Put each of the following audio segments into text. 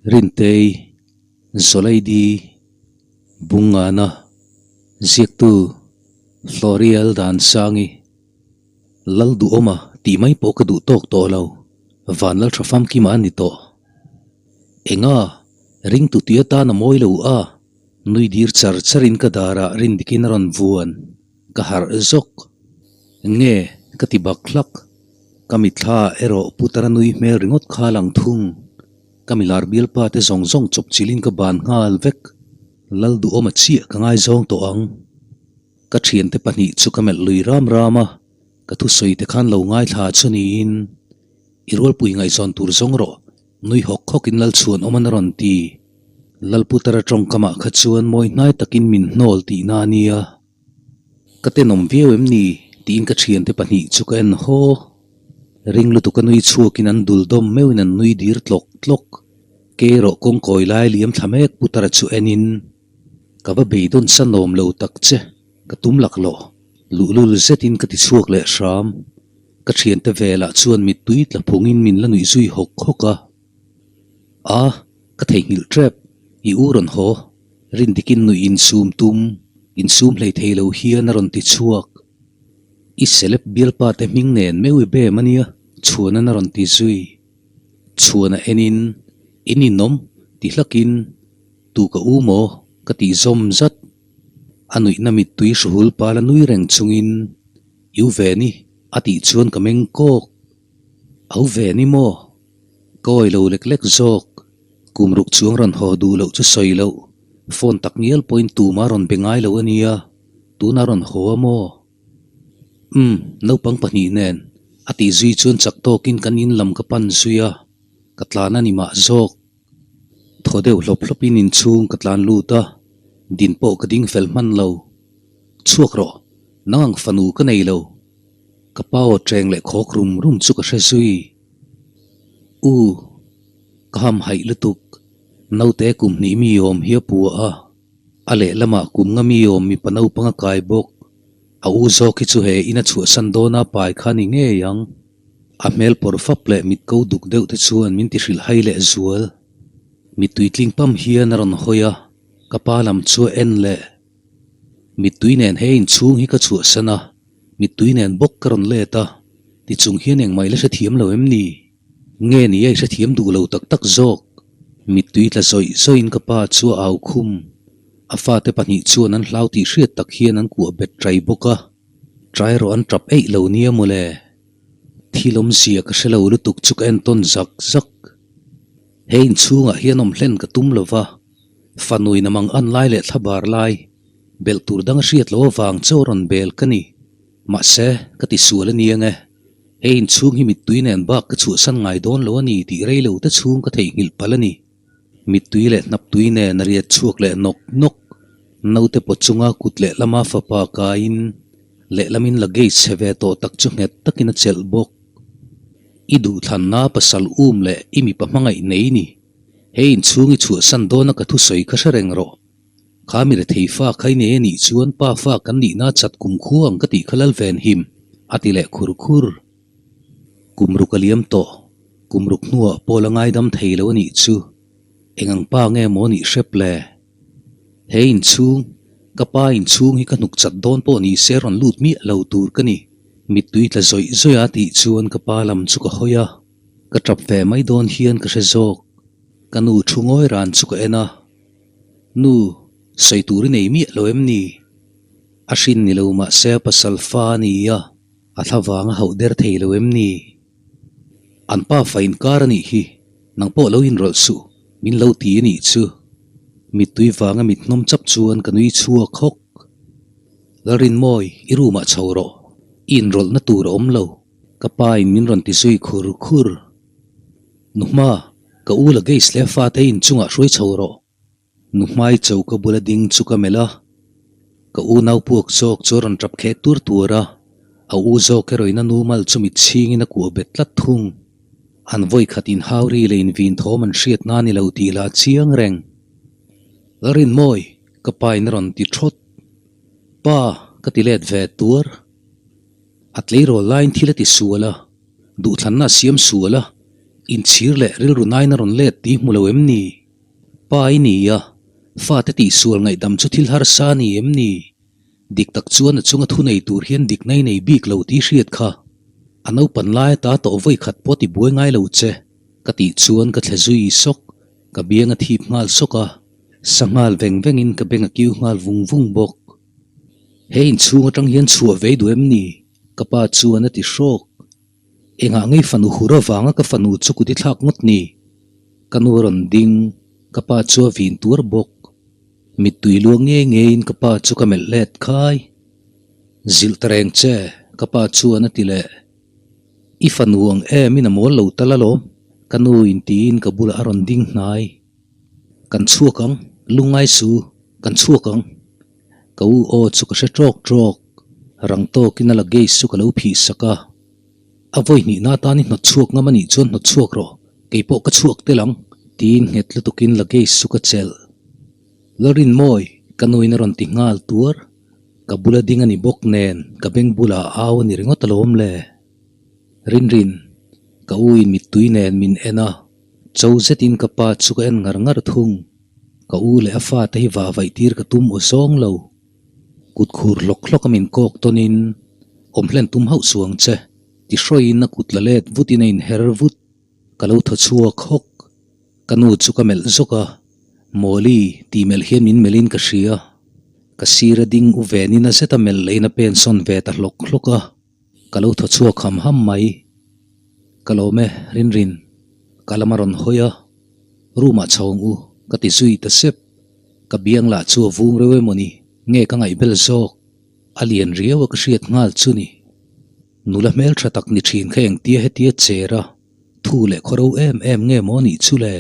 Rintei, Zawlaidi, Bungngana, Ziaktu, Florial Dansangi, Lalduhawma tih mai pawh ka duh tawk tawh lo, Vanlaltha famkima a ni tawh. Enga, ringtu tih atan a mawi lo a, nui dir char charin ka darah rindikin a rawn vuan, ka harh zawk. Nge, ka ti bak hlak. Ka mitthla erawh Putara nui hmel ringawt kha lang thung. Ka milar bialpa te zawng zawng chawp chilhin ka ban nghal vek. Lalduhawma chiah ka ngaizawng tawh ang. Ka thiante pahnih chu ka melh lui ram ram a, ka thusawi te khan lo ngaithla chu niin, I rualpui ngaihzawn tur zawng rawh, nui hawk hawkin Lalchhuanawman a rawn ti. Lalputara tawngkamah kha chuan mawi hnai takin min hnawl tihna a nia. Ka tenawm viau em ni? tiin ka thiante pahnih chu ka en haw. Ring lutuk a nui chhuakin an dul dawm meuhin an nui dir tlawk tlawk. Kei erawh kawngkawi lai liam thla mek Putara chu enin, Ka va beidawn sa nawm lo tak che, ka tum laklawh. Luhlul zetin ka ti chhuak leh hram. Ka thiante velah chuan mittui tla phungin min la nuih zui hawk hawk a. A, ka theihnghilh tep, i u rawn haw. Rindikin nuih insum tum, insum hlei thei lo hian a rawn ti chhuak. I celeb bialpa te hming nen meuh i bem a nia, Chhuanan a rawn ti zui. Chhuana enin, In inawm, ti hlakin, Tu ka u maw? ka tih zawm zat. A nuihna mittui hruhul pala nui reng chungin, I u ve ni, a tih chuan ka meng kawk. Au ve ni maw? Ka awi lo lek lek zawk. Kum ruk chuang rawn haw duh loh chu sawi loh, phone tak ngial pawhin tuma rawn be ngai lo a nia, tuna rawn haw a maw? Umm, naupang pahnih nen, a tih zui chuan chak tawkin kan in lam ka pan zui a, ka tlan a ni mah zawk. Thaw deuh hlawp hlawpin inchhung ka tlan lut a, din pawh ka ding fel hman lo. Chhuak rawh, nang ang fanu ka nei lo. Ka pa aw ṭeng leh khawk rum rum chu ka hre zui. U, ka ham haih lutuk, naute kum hnih mi awm hi a pua a, a lehlamah kum nga mi awm mipa naupang a kai bawk. A u zawk hi chu he in a chhuahsan dawna pai kha ni ngei ang. A hmel pawr fap leh mit ko duk deuh te chuan min ti hrilh hai leh zual. Mittui tling pam hian a rawn hawi a, ka pa lam chu a en leh. Mittui nen he inchhung hi ka chhuahsan a, mittui nen bawk ka rawn let a, tichung hian engmah i la hrethiam lo em ni? Nge ni a i hrethiam duh lo tak tak zawk? Mittui tla zawih zawihin ka pa chu a au khum. A fate pahnih chuan an hlau tih hriat tak hian an kuah bet ṭai bawk a, ṭai erawh an ṭap eih lo nia mawle. Thil awmzia ka hre lo lutuk chu ka entawn zak zak. He inchhungah hian awm hlen ka tum lo va, Fanuin a mang an lai leh thla bar lai, belh tur dang a hriat loh avang chaw rawn bel ka ni. Mahse, ka ti sual a ni ang e. He inchhung hi mittui nen bak ka chhuahsan ngai dawn lo a ni tih rei lo te chhung ka theihnghilh palh a ni. Mittui leh hnaptui nen a riat chhuak leh nawk nawk. Naute pawt chunga kut lehlama fapa kaiin lehlamin luggage chhe ve tawh tak chu nghet takin a chelh bawk. I duhthlanna pasal um leh i mipa hmangaih nei ni. He inchhung i chhuahsan dawna ka thusawi kha hre reng rawh. Kha mi rethei fa kha i nei a nih chuan pa fa kan nihna chat kum khu ang ka tih kha lal ven him, a ti leh khur khur. Kum ruk a liam tawh, kum ruk hnuah pawh la ngaidam thei lo a nih chu. Eng ang pa nge maw nih hrep le? He inchhung, ka pa inchhung hi ka hnuk chat dawn pawh ni se rawn lut miah lo tur ka ni. Mittui tla zawih zawih a tih chuan ka pa lam chu ka hawi a. Ka tap ve mai dawn hian ka hre zawk. Ka nu thu ngawi ran chu ka en a. Nu, sawi tur i nei miah lo em ni? A hrin ni lo mahse a pasal fa a ni a, a thla vang a hauh der thei lo em ni? An pa fa inkar a nih hi, nang pawh lo inrawlh suh, min lo ti a nih chu. Mittui vanga mit hnawm chap chuan ka nui chhuak hawk. Lalrinmawi, i room ah chho rawh, i inrawlhna tur a awm lo. Ka pa in min rawn ti zui khur khur. Nuhma, ka u la Gates leh a fate in chungah hruai chho rawh. Nuhmai cho ka bula ding chu ka melh a. Ka u nau puak zawk chu a rawn tap khek tur tur a, a u zawk erawh in a nu mal chu mit chhing in a kuah bet tlat thung. An vawi khat in hau ri leh in vin thawm an hriat na ni lo tih lah chiang reng. Lalrinmawi, ka pa in a rawn ti thawt. Pa, ka ti let ve tuar. A tleirawl laiin thil a ti sual a, duhthlanna a siam sual a. Inchhir leh rilru nain a rawn let tih hmu lo em ni? Pa i ni a, fate tihsual ngaihdam chu thil harsa a ni em ni? Dik tak chuan a chunga thu nei tur hian dikna i nei bik lo tih hriat kha. A naupan lai ata tawh vawi khat pawh ti buai ngai lo che, ka tih chuan ka thle zui sawk, ka biang a thip nghal sawk a, sa nghal veng vengin ka beng a kiu nghal vung vung bawk. He inchhung atang hian chhuah ve i duh em ni? Ka pa chuan a ti hrawk. Engah ngei fanu hur avanga ka fanu chu kut i thlak ngawt ni? Ka nu a rawn ding, ka pa chu a vin tuar bawk. Mittui luang ngei ngeiin ka pa chu ka melh let khai. Zilh ta reng che, ka pa chuan a ti leh. I fanu ang em in a mawl lo tal alawm, ka nu in tiin ka bulah a rawn ding hnai. Kan chhuak ang, lungngai su, kan chhuak ang. Ka u aw chu ka hre tawk tawk, rang tawkin a luggage chu ka lo phih sak a. A vawi hnihna atan i hnawt chhuak ngam a nih chuan hnawt chhuak rawh, kei pawh ka chhuak tel ang, tiin nghet lutukin luggage chu ka chelh. Lalrinmawi, ka nuin a rawn ti nghal tuar. Ka bula ding a ni bawk nen ka beng bulah a au a ni ringawt alawm le. Rinrin, ka u in mittui nen min en a, cho zetin ka pa chu ka en ngar ngar thung. Ka u leh a fate hi vah vaih tir ka tum aw zawng lo. Kut khur hlawk hlawk a min kawk tawnin, Awm hlen tum hauh suang che, ti hrawiin a kut la let vutin a inher vut. Ka lo thaw chhuak hawk. Ka nu chu ka melh zawk a, Mawli tih melh hian min melhin ka hria. Ka sir a ding u venin a zet a melh lehin a pensawn ve ta hlawk hlawk a. Ka lo thaw chhuak ham ham mai. Ka lawm e, Rinrin. Ka lam a rawn hawi a. Room ah chho ang u, ka ti zui ta sep. Ka biang lah chu a vung reuh emaw ni, nge ka ngaihbel zawk? A lian riau a ka hriat nghal chu ni. Nula hmeltha tak ni thin kha engtia hetia cher a, thu leh khaw ro em em nge maw nih chu le?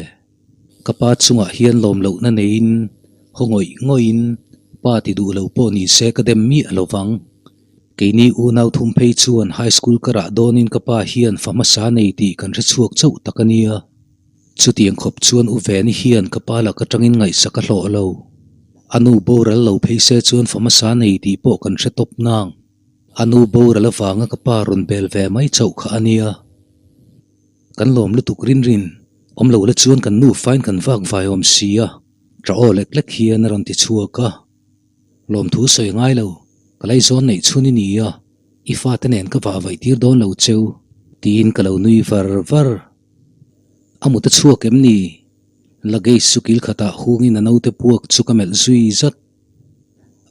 Ka pa chungah hian lawm lohna neiin, haw ngawih ngawihin, pa ti duh lo pawh ni se ka dem miah lo vang. Keini unau thum phei chuan high school ka rah dawnin ka pa hian fa hmasa nei tih kan hre chhuak chauh tak a nia. Chutiang khawp chuan U Veni hian ka pa lak atangin ngaihsak a hlawh lo. A nu boral lo phei se chuan fa hmasa nei tih pawh kan hre tawp nang. A nu boral avanga ka pa rawn bel ve mai chauh kha a nia. Kan lawm lutuk rin rin, awm lo la chuan kan nu fain kan vak vai awm si a, ṭah aw lek lek hian a rawn ti chhuak a. Lawmthu sawi ngai lo, ka laizawn neih chhun i ni a, i fate nen ka vah vaih tir dawn lo cheu, tiin ka lo nui var var. A mut a chhuak em ni? Luggage chu kil khatah hungin a naute puak chu ka melh zui zat.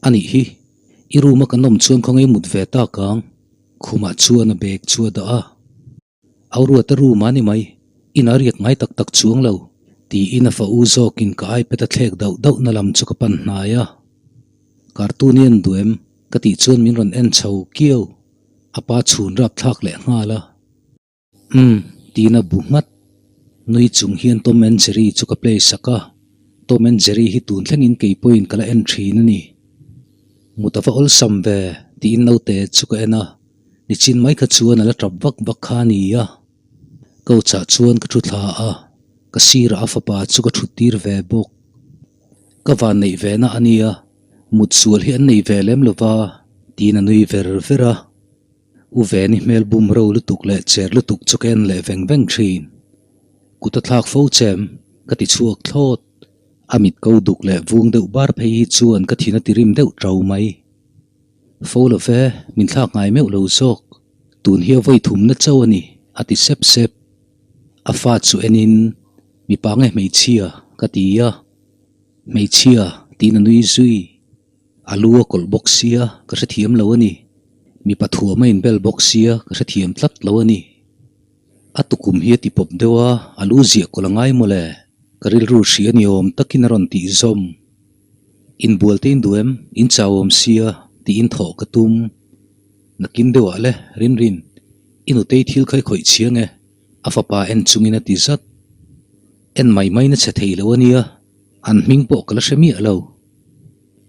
A nih hi, i room a kan awm chuan khawngaih mut ve tak ang, khumah chuan a bag chu a dah a. Auruata room a ni mai, inah riak ngai tak tak chuang lo, tiin a fa u zawkin ka iPad a thlek dauh dauh na lam chu ka pan hnai a. Cartoon i en duh em? ka tih chuan min rawn en chho kiau, a pa chhun rapthlak leh nghal a. Umm, tiin a bu nghat. Nui chung hian Tom and Jerry chu ka play sak a, Tom and Jerry hi tun thlengin kei pawhin ka la en thin a ni. Mut a va awlsam ve, tiin naute chu ka en a, nichin mai kha chuan a la tap vak vak kha a ni a. Couch ah chuan ka thu thla a, ka sirah a fapa chu ka thut tir ve bawk. Ka van neih ve na a nia, mut sual hi an nei ve lem lo va, tiin a nui ver ver a. U Veni hmel bum ro lutuk leh cher lutuk chu ka en leh veng veng thin. Kut a thlak fo chem, ka ti chhuak thlawt. A mit ko duk leh vung deuh bar phei hi chuan ka thin a ti rim deuh tau mai. Fo lo ve, min thlak ngai meuh lo zawk. Tun hi a vawi thumna chauh a ni, a ti sep sep. A fa chu enin, Mipa nge hmeichhia? ka ti a. Hmeichhia, tiin a nui zui. A lu a kawlh bawk sia, ka hrethiam lo a ni. Mipa thuam a inbel bawk sia, ka hrethiam tlat lo a ni. A tukum hi a ti pawp deuh a, a lu ziah kawlh a ngai maw le? Ka rilru hria ni awm takin a rawn tih zawm. Inbual te in duh em? In chau awm sia, tiin thawh ka tum. Nakin deuhah le, Rinrin, i nutei thil kha i khawih chiang e, a fapa en chungin a ti zat. En mai mai na che thei lo a nia, an hming pawh ka la hre miah lo.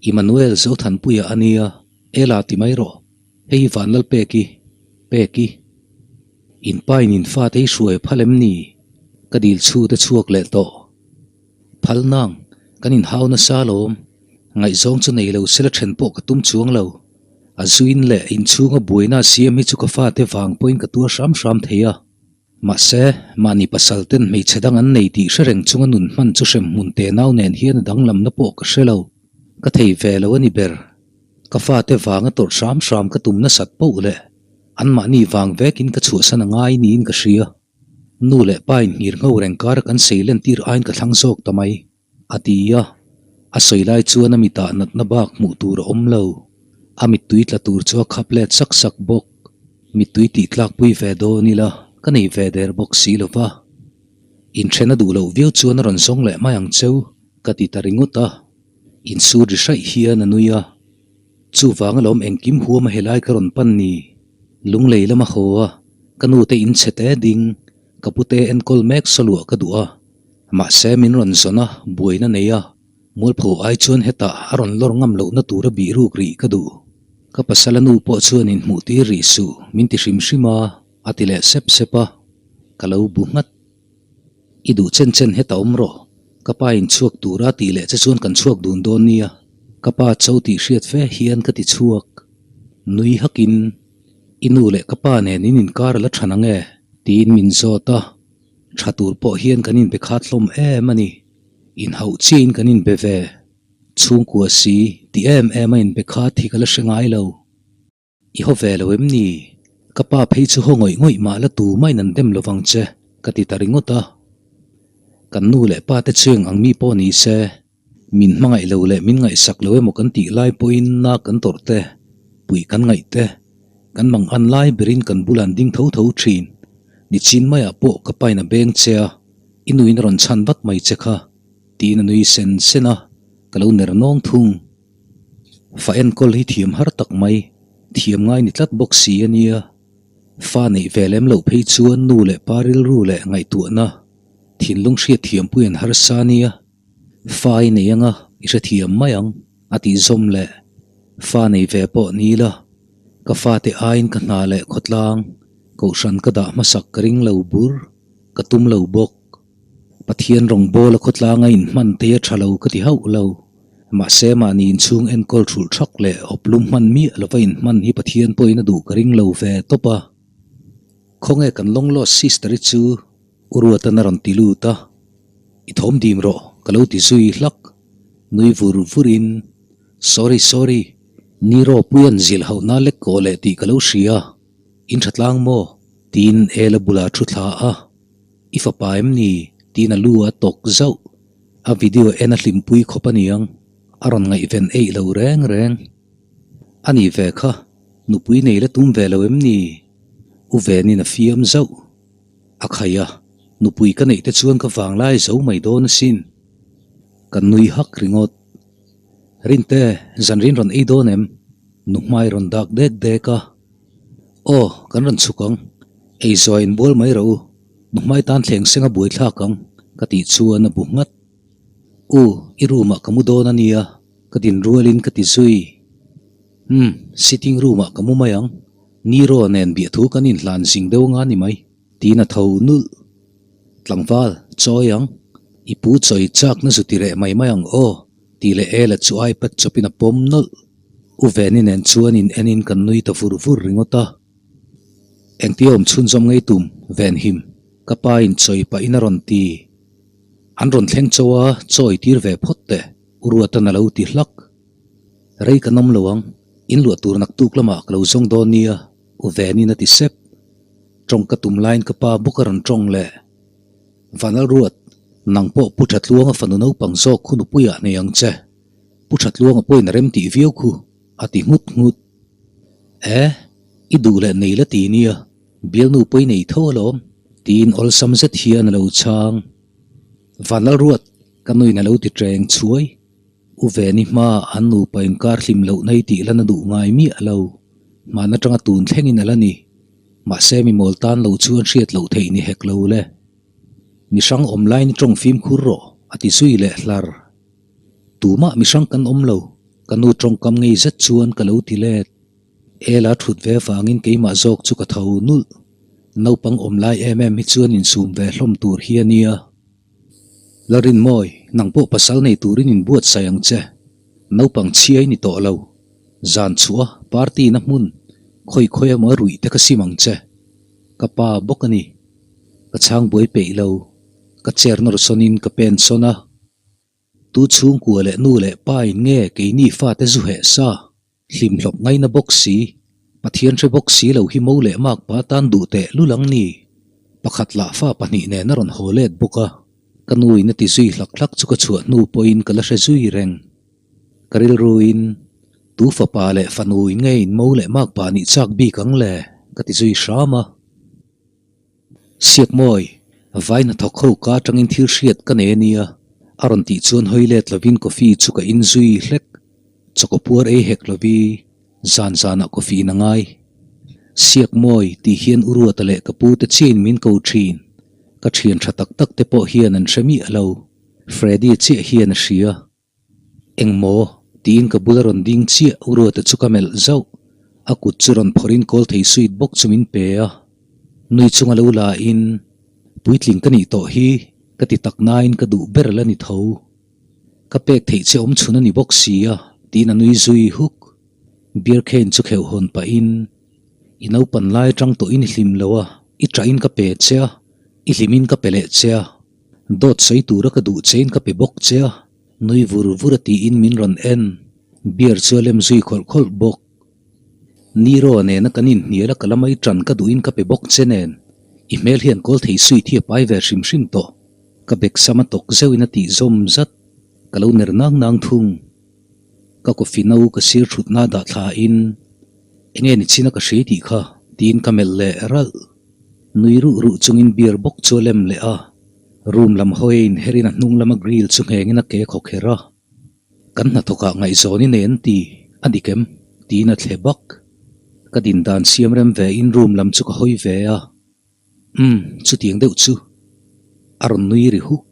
Immanuel Zothanpuia a nia, Ela ti mai rawh, hei hi Vanlal Peki, Peki. In pa in in fate hi hruai phal em ni? Ka dil chhute chhuak leh tawh. Phal nang, kan inhau nasa alawm. Ngaihzawng chu nei lo sela then pawh ka tum chuang lo. A zuin leh inchhunga buaina a siam hi chu ka fate vang pawhin ka tuar hram hram thei a. Mahse, mahni pasal ten hmeichhe dang an nei tih hre reng chunga nun hman chu hrem hmun te nau nen hian a danglamna pawh ka hre lo. Ka thei ve lo a ni ber. Ka fate vanga tawrh hram hram ka tum nasat poh leh anmahni vang vekin ka chhuahsan a ngai niin ka hria. Nu leh pa in nghir ngho reng kara kan sei len tir aiin ka thlang zawk ta mai, a ti a. A sawi lai chuan a mitah natna bak hmuh tur a awm lo. A mittui tla tur chu a khap let sak sak bawk. Mittui tih tlakpui ve dawn ila ka nei ve der bawk si lo va. Inthen a duh loh viau chuan a rawn zawng leh mai ang cheu, ka ti ta ringawt a. Insur ri hraih hian a nui a, Chuvang alawm engkim huam a helai ka rawn pan ni. Lunglei lama haw a, ka nute in chhe te ding, ka pute enkawl mek saw luah ka duh a. Mahse min rawn zawn a, buaina nei a, mualpho ai chuan hetah a rawn lawr ngam lohna tura bih ruk rih ka duh. Ka pasal a nu pawh chuan inhmuh tir rih suh min ti hrim hrim a, a ti leh sep sep a, ka lo bu nghat. I duh chen chen heta awm rawh, ka pa in chhuak tura tih leh che chuan kan chhuak dun dawn nia, ka pa cho tih hriat fe hian ka ti chhuak. Nui hakin, I nu leh ka pa nen in inkar a la tha nang e? Tiin min zawt a, tha tur pawh hian kan inbe khat hlawm em a ni, inhauh chiahin kan inbe ve. Chhungkua si, ti em em a inbe khat hi ka la hre ngai lo. I haw ve lo em ni? Ka pa phei chu haw ngawih ngawih mah la tu mahin an dem lovang che, ka ti ta ringawt a. Kan nu leh pa te chueng ang mi pawh ni se, min hmangaih lo leh min ngaihsak lo emaw kan tih lai pawhin na kan tawrh te, puih kan ngaih te, kan mang an lai berin kan bulah an ding tho tho thin. Nichin maiah pawh ka pain a beng che a, i nuin a rawn chhan vat mai che kha, tiin a nui sen sen a, ka lo ner nawng thung. Fa enkawl hi thiam har tak mai, thiam ngai ni tlat bawk si a nia. Fa neih ve lem loh phei chuan nu leh pa rilru leh ngaihtuahna, thinlung hriat thiampui an harsa a nia. Fa i nei anga i hrethiam mai ang, a tih zawm leh. Fa nei ve pawh ni la, ka fate aiin ka hna leh khawtlang, kohhran ka dah hmasak ka ring lo bur, ka tum lo bawk. Pathian rawngbawl a khawtlanga inhman te a tha lo ka ti hauh lo. Mahse mahni inchhung enkawl thulh thak leh awplum hman miah lova inhman hi Pathian pawhin a duh ka ring lo ve tawp a. Khawnge kan long lost sister i chu U Ruatan a rawn ti lut a, I thawm dim rawh ka lo ti zui hlak. Nui vur vurin, Sorry sorry, ni rawpuia'n zilh hauhna lek kawh leh tih ka lo hria, in tha tlang maw? tiin Ela bulah thu thla a. I fapa em ni? tiin a lu a tawk zauh. A video en a hlimpui khawp a niang, a rawn ngaihven eih lo reng reng. A ni ve kha, nupui nei la tum ve lo em ni? U Venin a fiam zauh. A khai a, nupui ka neih te chuan ka vanglai zo mai dawn asin. Kan nui hak ringawt. Rinte, zanrin rawn ei dawn em? Nu hmai rawn dak dek dek a. Aw, kan rawn chhuk ang. Ei zuai inbual mai rawh u. Nu hmai tan thleng seng a buai thlak ang, ka tih chuan a bu nghat. U, i room ah ka mu dawn a nia, ka din rualin ka ti zui. Umm, sitting room ah ka mu mai ang. Niro nen biahthu kan inhlan zing deuh anga ni mai, tiin a tho nulh. Tlangval, chawi ang. I pu chawi chakna zu ti reh mai mai ang aw, tih leh Ela chu ipad chawpin a pawm nawlh. U Veni nen chuan in enin kan nui ta vur vur ringawt a. Engtia awm chhunzawm ngei tum, Venhim, ka pa in chawi pahin a rawn ti. An rawn thleng cho a, chawi tir ve phawt teh, U Ruatan a lo ti hlak. Rei kan awm lo ang, in luah tur naktuk lamah ka lo zawng dawn nia, U Venin a ti sep. Tawng ka tum laiin ka pa bawk a rawn tawng leh. Vanal Ruat, nang pawh Pu Thatluanga fanu naupang zawk khu nupuiah nei ang che. Pu Thatluanga pawhin a rem tih viau khu, a ti nghut nghut. E, i duh leh nei la ti nia, bialnu pawi nei tho alawm, tiin awlsam zet hian a lo chhang. Vanlal Ruat, ka nuin a lo ti ṭeng chhuai. U Veni hma an nupa inkar hlim loh nei tih lan a duh ngai miah lo. Hman aṭanga tun thlengin a la ni. Mahse mi mawl tan lo chuan hriat loh theih ni hek lo le. Mi hrang awm laiin i ṭawng fimkhur rawh, a ti zui leh hlar. Tumah mi hrang kan awm lo, ka nu tawngkam ngei zet chuan ka lo ti let. Ela thut ve vangin keimah zawk chu ka tho nulh. Naupang awm lai em em hi chuan insum ve hlawm tur hi a nia. Larinmawi, nang pawh pasal nei turin inbuatsaih ang che. Naupang chhiai ni tawh lo. Zan chhuah a, party na hmun, khawi khawi emaw a ruih te ka sim ang che. Ka pa bawk a ni. Ka chhang buai peih lo, ka chair nawr sawnin ka pen sawn a. Tu chhungkua leh nu leh pa in nge keini fate zu heh sa, hlim hlawp ngaina bawk si, Pathian hre bawk si lo hi mo leh mak pa tan duh teh lul ang ni. Pakhat lah fa pahnih nen a rawn haw let bawk a, ka nu in a ti zui hlak hlak chu ka chhuah hnu pawhin ka la hre zui reng. Ka rilruin tu fapa leh fanu in nge in mo leh mak pa nih chak bik ang le ka ti zui hram a. Siakmawi, vai hnathawk ho ka atangin thil hriat ka nei ania, a rawn tih chuan hawi let lovin coffee chu ka in zui hlek. Chawkaw puar ei hek lovi, zan zanah coffee in a ngai. Siakmawi tih hian u Ruata leh ka pu te chiahin min ko thin. Ka thian tha tak tak te pawh hian an hre miah lo. Freddy chiah hian a hria. Engmaw? tiin ka bula rawn ding chiah u Ruata chu ka melh zauh. A kut chu rawn phawrhin kawl thei suit bawk chu min pe a. Nui chunga lo la in, Puitling ka nih tawh hi, ka ti tak nain ka duh ber la ni tho. Ka pek theih che awm chhun a ni bawk si a, tiin a nui zui huk. Beer cane chu kheuh hawn pahin, I naupan lai atang tawhin i hlim lo a, i ṭahin ka pe che a, i hlimin ka pe leh che a. Dawt sawi tura ka duh chein ka pe bawk che a, nui vur vur a tiin min rawn en. Beer chu a lem zui khawlh khawlh bawk. Niro nena kan inhnial a ka la mai ṭan ka duhin ka pe bawk che nen, i hmel hian kawl thei suit hi a pai ve hrim hrim tawh. Ka bek sam a tawk zeuhin a tih zawm zat. Ka lo ner nang nang thung. Ka coffee no ka sir thutna dah thlain, Enge ni chin a ka hri tih kha? tiin ka melh leh ralh. Nui ruh ruh chungin beer bawk chu a lem leh a, room lam hawi a inherin a hnung lama grill chu nghengin a ke khaw kher a. Kan hnathawkah ngaihzawn i nei an ti, a dik em? tiin a thle bak. Ka din dan siam rem ve in room lam chu ka hawi ve a. Umm, chutiang deuh chu. A rawn nui ri huk.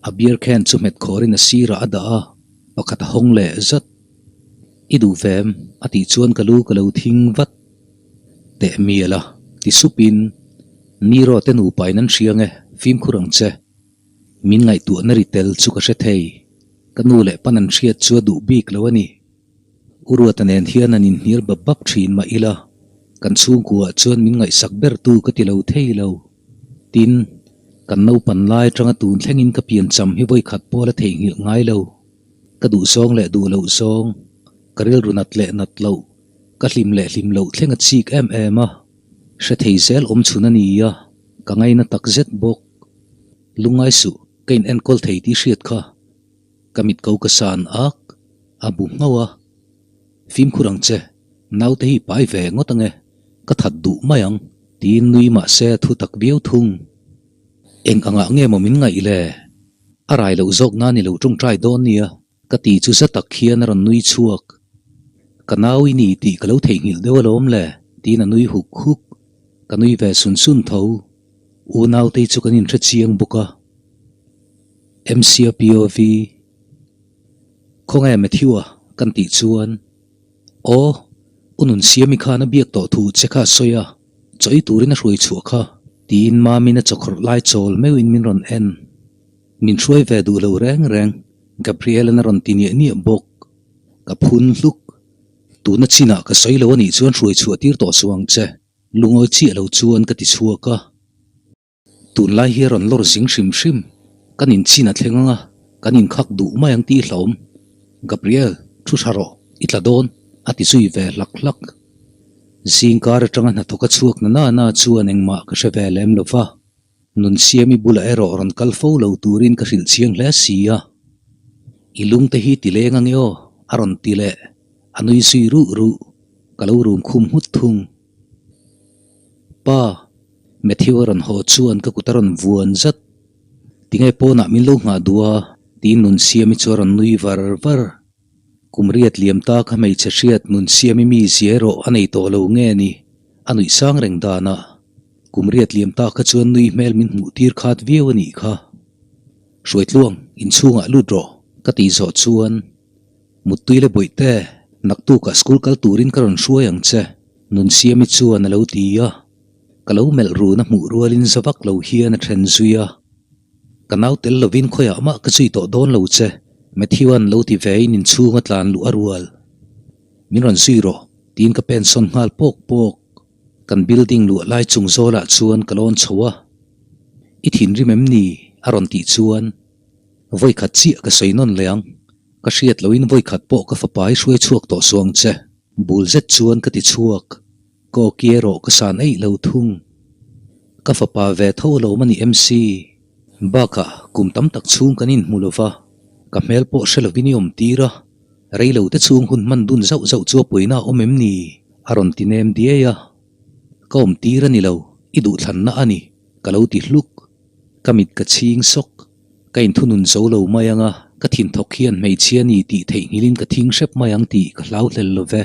A beer can chu hmet khawrin a sirah a dah a, pakhat a hawng leh zat. I duh ve em? a tih chuan ka lu ka lo thing vat. Teh mial a, ti supin, Niro te nupa in an hria nge, fimkhur ang che. Min ngaihtuahna ri tel chu ka hre thei. Ka nu leh pan an hriat chu a duh bik lo a ni. U Ruata nen hian an inhnial bap bap thin mah ila, kan chhungkuaah chuan min ngaihsak bertu ka ti lo thei lo. Tin, kan naupan lai atanga tun thlengin ka piancham hi vawikhat pawh la theihnghilh ngai lo. Ka duh zawng leh duh loh zawng, ka rilru nat leh nat loh, ka hlim leh hlim loh thleng a chik em em a, hre thei zel awm chhun a ni a, ka ngaina tak zet bawk. Lungngai suh, ka in enkawl thei tih hriat kha. Ka mit ko ka san ak, a bu nghauh a. Fimkhur ang che, naute hi pai ve ngawt ange, ka that duh mai ang, tiin nui mah se a thu tak viau thung. Eng angah nge maw min ngaih le? A rai loh zawk nan i lo tawngtai dawn nia. Ka ti chu za tak hian a rawn nui chhuak. Ka nau i ni tih ka lo theihnghilh deuh alawm le, tiin a nui huk huk. Ka nui ve sun sun tho. Unautei chu kan inhre chiang bawk a. MCAPOV, Khawnge Matthew-a kan tih chuan, Aw, u Nunsiami khan a biak tawh thu che kha a sawi a, chaw ei turin a hruai chhuah kha, tiin Mamin a chawkhawrh lai chawl meuhin min rawn en. Min hruai ve duh lo reng reng, Gabriel-a'n a rawn ti niah niah bawk. Ka phun hluk. Tuna chinah ka sawi lo a nih chuan hruai chhuah tir tawh suh ang che, lungawi chiah lo chuan ka ti chhuak a. Tunlai hi a rawn lawr zing hrim hrim, kan inchin a thleng ang a, kan inkhak duh mai ang tih hlauhawm. Gabriel, thu tha rawh, i tla dawn, a ti zui ve hlak hlak. Zingkar atanga hnathawk a chhuak na na chuan engmah ka hre ve lem lo va. Nunsiami bulah erawh rawn kal fo lo turin ka hrilh chiang hle si a. I lungte hi ti leng ange aw, a rawn ti leh. A nui zui ruh ruh. Ka lo rum khum nghut thung. Pa, Matthew a rawn haw chuan ka kut a rawn vuan zat. Tinge pawnah min lo nghah duh a? tiin Nunsiami chu a rawn nui var var. Kum riat liam ta kha hmeichhe hriat Nunsiami mi zia erawh a nei tawh lo nge ni? A nuih sang reng danah. Kum riat liam ta kha chuan nui hmel min hmuh tir khat viau a nih kha. Hruaitluang, inchhungah lut rawh, ka tih zawh chuan, Muttui le bawihte, naktukah school kal turin ka rawn hruai ang che, Nunsiami chuan a lo ti a. Ka lo melh run a hmuh rualin za vak lo hian a then zui a. Ka nau tel lovin khawiah mah ka zui tawh dawn lo che, Matthew-a'n lo ti vein inchhunga tlan luh a rual. Min rawn zui rawh, tiin ka pen sawn nghal pawk pawk. Kan building luah lai chung zawlah chuan ka lawn chho a. I thinrim em ni? a rawn tih chuan vawikhat chiah ka sawi nawn leh ang. Ka hriat lohin vawikhat pawh ka fapa hi hruai chhuak tawh suang che. Bul zet chuan ka ti chhuak. Ka awki erawh ka san eih lo thung. Ka fapa ve tho lo a ni MC. Bakah kum tam tak chhung kan inhmu lo va, ka hmel pawh hre lovin i awm tir a, rei lo te chhung hun hman dun zauh zauh chu a puina a awm em ni? a rawn ti nem diai a. Ka awm tir a ni lo, i duhthlanna a ni, ka lo ti hluk. Ka mit ka chhing sawk. Ka inthunun zo lo mai ang a, ka thinthawk hian hmeichhia ni tih theihnghilhin ka thing hrep mai ang tih ka hlau hlel lo ve.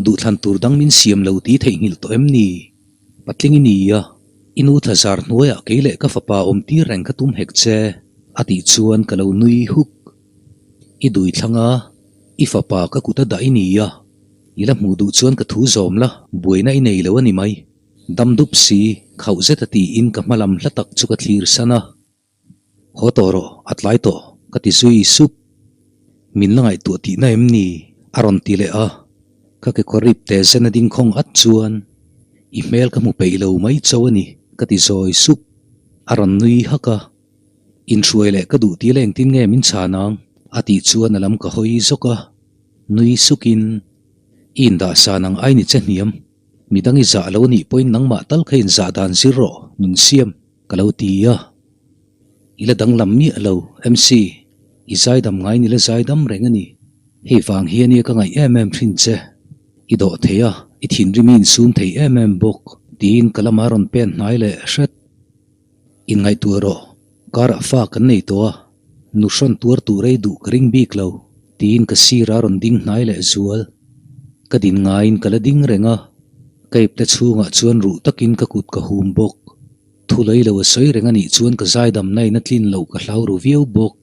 Duhthlan tur dang min siam lo tih theihnghilh tawh em ni? Patling i ni a, i nu thlazar hnuaiah kei leh ka fapa awm tir reng ka tum hek che, a tih chuan ka lo nui huk. I dui thlang a, i fapa ka kut a dah i ni a, i la hmuh duh chuan ka thu zawm la, buaina i nei lo a ni mai. Dam dup si, khauh zet a tiin ka hma lam hla tak chu ka thlir san a. Haw tawh rawh, a tlai tawh, ka ti zui sup. Min la ngaihtuah tihna em ni? a rawn ti leh a. Ka kekawr rip te zen a ding khawng at chuan, I hmel ka hmu peih lo mai cho a ni, ka ti zawi sup. A rawn nui hak a. Inhruai leh ka duh tih la engtin nge min chhan ang? a tih chuan a lam ka hawi zawk a. Nui sukin, I indah san ang ai ni che hniam. Midang i zah lo nih pawhin nangmah tal kha inzah dan zir rawh, nun siam. Ka lo ti a, I la danglam miah lo, MC, i zaidam ngai ni la zaidam reng a ni. Hei vang hi ania ka ngaih em em thin che. I dawh thei a, i thinrim i insum thei em em bawk, tiin ka lama rawn pen hnai leh hret. Inngaihtuah rawh, karah fa kan nei tawh a, nu hrawn tuar tur ei duh ka ring bik lo, tiin ka sirah rawn ding hnai leh zual. Ka din ngaiin ka la ding reng a, ka ipte chhungah chuan ruh takin ka kut ka hum bawk. Thu lei lo a sawi reng a nih chuan ka zaidam na in a tlin loh ka hlau ru viau bawk.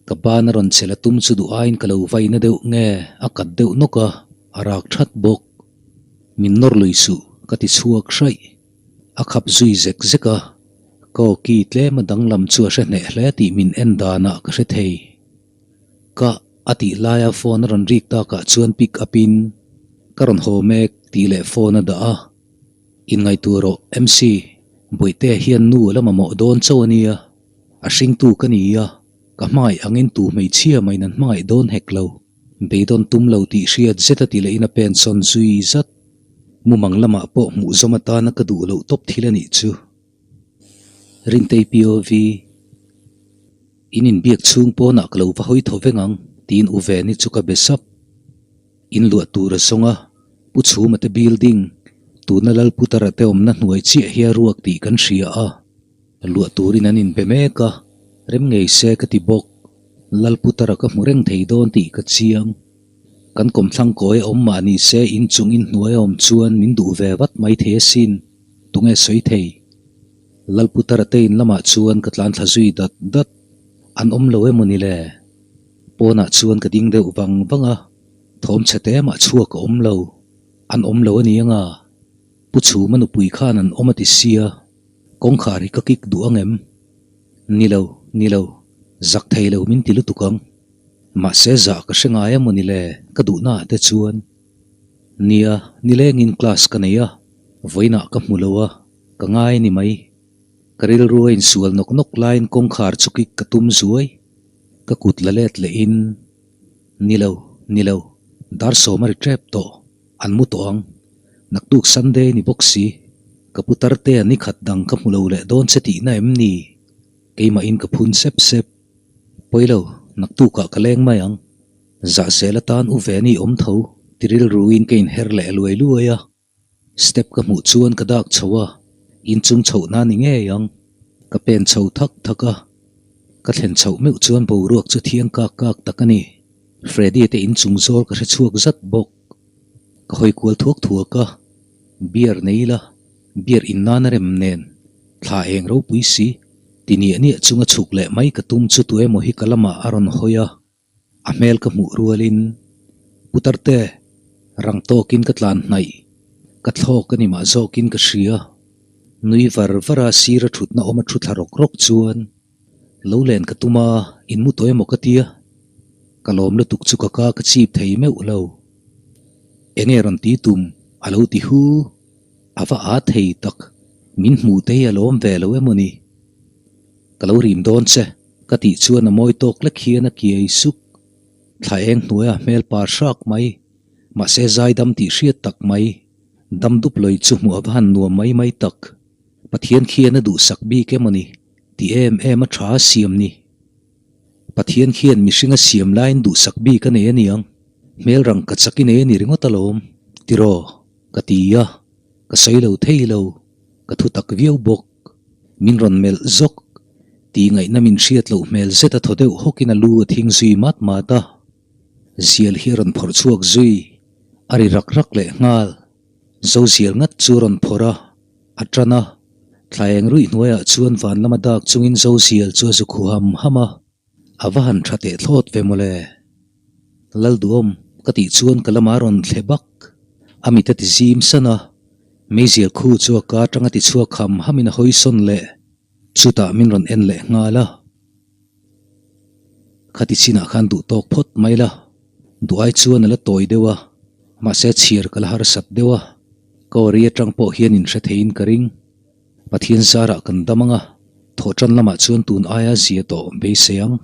Ka ban a rawn che la tum chu duh aiin ka lo vaina deuh nge a kat deuh nawk a, a rak that bawk. Min nawr lui suh ka ti chhuak hraih. A khap zui zek zek a, ka awki tlem a danglam chu a hre hneh hle tih min en danah ka hre thei. Ka a tih laia phone a rawn rik takah chuan pick up in ka rawn haw mek tih leh phone a dah a. Inngaihtuah rawh MC, Bawihtea hian nu a la mamawh dawn chauh a nia, a hringtu ka ni a, ka hmangaih angin tu hmeichhia mahin an hmangaih dawn hek lo, beidawn tum lo tih hriat zet a ti lehin a pen sawn zui zat. Mumang lamah pawh hmuh zawm atana ka duh loh tawp thil a nih chu. Rintei POV, In inbiak chhung pawnah ka lo va hawi thaw veng ang tiin U Veni chu ka be sap. In luah tur a zawng a, Pu Chhuma te building, tuna Lalputara te awmna hnuai chiah hi a ruak tih kan hria a. Luah turin an inbe mek a, rem ngei se ka ti bawk. Lalputara ka hmu reng thei dawn tih ka chiang. Kan kawmthlang kawi a awm mah ni se inchung inhnuai a awm chuan min duh ve vat mai thei asin, tunge sawi thei? Lalputara te in lamah chuan ka tlan thla zui dat dat. An awm lo emaw ni le? Pawnah chuan ka ding deuh vang vang a, thawm chhe te mah chhuak a awm lo. An awm lo a ni anga? Pu Chhuma nupui khan an awm a ti sia, kawngkhar hi ka kik duh ang em? Ni lo, ni lo, zak thei lo min ti lutuk ang. Mahse zah ka hre ngai emaw ni le ka duhnaah te chuan. Nia, nilengin class ka nei a, vawiinah ka hmu lo a, ka ngai ni mai. Ka rilru a insual nawk nawk laiin kawngkhar chu kik ka tum zuai. Ka kut la let lehin, Ni lo, ni lo, dar sawm a ri tep tawh, an mu tawh ang. Naktuk Sunday ni bawk si, ka pu Tartea ni khat dang ka hmu lo leh dawn che tihna em ni? Keimahin ka phun sep sep. Pawi lo, naktukah ka leng mai ang. Zahzel atan u Veni awm tho, ti rilruin ka inher leh luai luai a. Step ka hmuh chuan ka dak chho a, inchung chhohna ni ngei ang. Ka pen chho thak thak a, ka thlen chhoh meuh chuan boruak chu thiang kak kak tak a ni. Freddy te inchung zawl ka hre chhuak zat bawk. Ka hawi kual thuak thuak a, beer nei ila, beer in nan a rem nen, thla eng ropui si, ti niah niah chunga chhuk leh mai ka tum chu tu emaw hi ka lamah a rawn hawi a. A hmel ka hmuh rualin Putarte rang tawkin ka tlan hnaih, ka thlawk a ni mah zawkin ka hria. Nui var var a sir a thutna awm a thu thla rawk rawk chuan lo len ka tum a, in mu tawh emaw ka tia. Ka lawm lutuk chu ka ka ka chip thei meuh lo. Enge rawn ti tum? a lo ti hu. A va aa thei tak. Min hmuh te hi a lawm ve lo emaw ni? Ka lo rim dawn che, ka tih chuan a mawi tawk lek hian a kiai suk. Thla eng hnuaia hmel par hrak mai, mahse zaidam tih hriat tak mai, dam dup lawih chu hmuh a va han nuam mai mai tak. Pathian khian a duhsak bik emaw ni? Ti em em a tha a siam ni. Pathian khian mihring a siam laiin duhsak bik a nei a niang. Hmel rang ka chak i nei a ni ringawt alawm, tiraw? Ka ti a, ka sawi lo thei lo, ka thu tak viau bawk. Min rawn melh zawk, tih ngaihna min hriat loh hmel zet a thaw deuh hawkin a lu a thing zui mat mat a. Zial hi a rawn phawrh chhuak zui, a ri rak rak leh nghal. Zozial ngat chu a rawn phawrh a. A tan a, thla eng ruih hnuaiah chuan van lama dak chungin Zozial chu a zu khu ham ham a, a va han tha teh thlawt ve mawle. Lalduhawm, ka tih chuan ka lamah a rawn thle bak. A mit a ti zim san a, meizial khu chu a ka atanga ti chhuak ham hamin a hawi sawn leh. Chutah min rawn en leh nghal a. Khati chinah khan duh tawk phawt mai la, duh ai chuan a la tawi deuh a, mahse chhiar ka la harsat deuh a, ka awri atang pawh hian in hre theiin ka ring. Pathian zarah kan dam ang a, thawhtan lamah chuan tun aia zia tawh beisei ang.